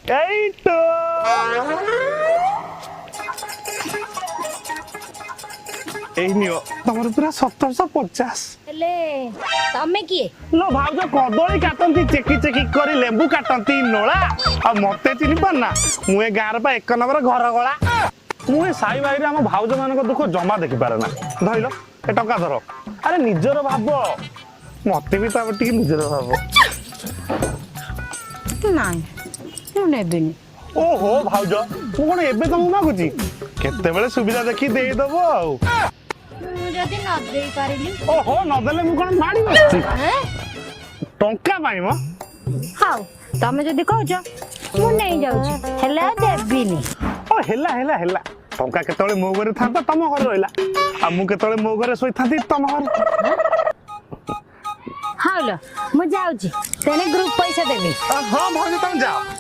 ଏଇଟୁ। ଏଇ ନିଅ, ତମର ପୁରା 1750। ହେଲେ ତମେ କିଏ? ଲୋ ଭାଉଜ, କଦଳୀ କାଟନ୍ତି ଚେକି ଚେକି କରି, ଲେମ୍ବୁ କାଟନ୍ତି ନୋଳା, ଆଉ ମତେ ଚିହ୍ନି ପାରୁନା? ମୁଁ ଏ ଗାଁର ପା ଏକ ନମ୍ବର ଘର ଗଳା। ମୁଁ ଏ ସାଇ ଭାଇରେ ଆମ ଭାଉଜ ମାନଙ୍କ ଦୁଃଖ ଜମା ଦେଖିପାରେ ନା। ଧଇଲ, ଏ ଟଙ୍କା ଧର। ଆରେ ନିଜର ଭାବ, ମତେ ବି ତାପରେ ଟିକେ ନିଜର ଭାବ। ନାଇଁ, ମୁଁ ନେବିନି। ଓହୋ ଭାଉଜ, ମୁଁ କଣ ଏବେ ତମକୁ ମାଗୁଛି? କେତେବେଳେ ସୁବିଧା ଦେଖି ଦେଇଦବ ଆଉ। ମୁଁ ଯଦି ନ ଦେଇ ପାରିଲି? ଓହୋ, ନଦେଲେ ମୁଁ କଣ ମାଡ଼ି ବସିଛି ଟଙ୍କା ପାଇଁ ମ? ହଉ, ତମେ ଯଦି କହୁଛ ମୁଁ ନେଇ ଯାଉଛି, ହେଲେ ଆଉ ଦେବିନି। ଓ ହେଲା ହେଲା ହେଲା। ଟଙ୍କା କେତେବେଳେ ମୋ ଘରେ ଥାନ୍ତା, ତମ ଘରେ ରହିଲା, ଆଉ ମୁଁ କେତେବେଳେ ମୋ ଘରେ ଶୋଇଥାନ୍ତି, ତମ ଘରେ। ହଉ ଲୋ, ମୁଁ ଯାଉଛି, ତେଣେ ଗ୍ରୁପ ପଇସା ଦେବି। ହଁ ଭାଉଜ, ତମେ ଯାଅ।